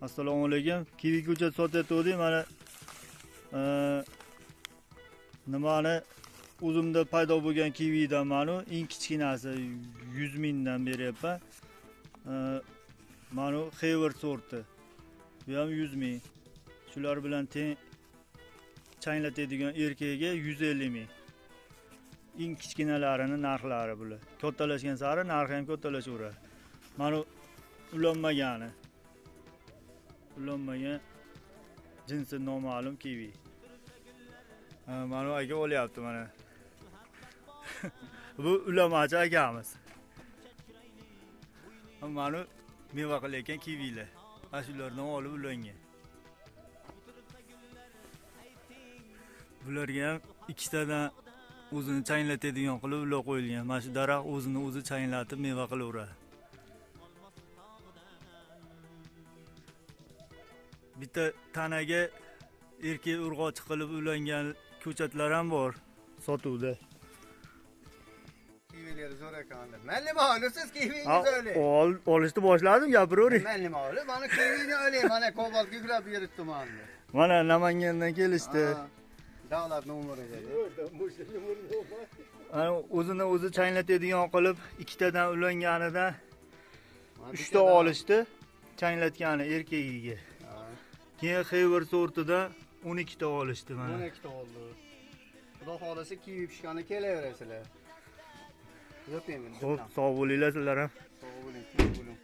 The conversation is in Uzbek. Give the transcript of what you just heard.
Assalomu alaykum. Kivi ko'chat sotayotgandik. Mana nimani o'zimda paydo bo'lgan kividan mana eng kichkinasi 100 mingdan beryapman. Mana Hayward sorti. Bu ham 100 ming. Shular bilan teng changlatadigan erkagiga 150 ming. Eng kichkinalarini narxlari bular. Kattalashgan sari narxi ham kattalashaveradi. Mana ulanmagani. Ulanmagan jinsi noma'lum kivi. Mana aka olyapti mana. Bu ulamachi akamiz. Mana meva qilayotgan kivilar. Mana shulardan olib ulangan. Bularga ham ikkitadan o'zini changlatadigan qilib ulab qo'yilgan. Mana shu daraxt o'zini o'zi changlatib meva qilaveradi. Bitta tanaga erkak urg'ochi qilib ulangan ko'chatlar ham bor sotuvda. Kivileri zo'r ekan. Men nima olursiz kivingiz öyle. Olishni boshladim, gapiravering. Men nima olib, mana kivini olay, mana kobalt yuklab yuribdi mana. Mana Namangandan kelishdi. Davlat nomeri dedi. Ana o'zini o'zi changlatadigan qilib ikkitadan ulanganidan 3 ta olishdi, changlatgani erkagiga. Keyin Hayward sortida 12 ta olishdi mana. 12 ta oldi. Xudo xolasa kivi pishgani kelaverasizlar. Yo'q endi. Xo'p, sog' bo'linglar sizlar ham. Sog' bo'ling, bo'ling.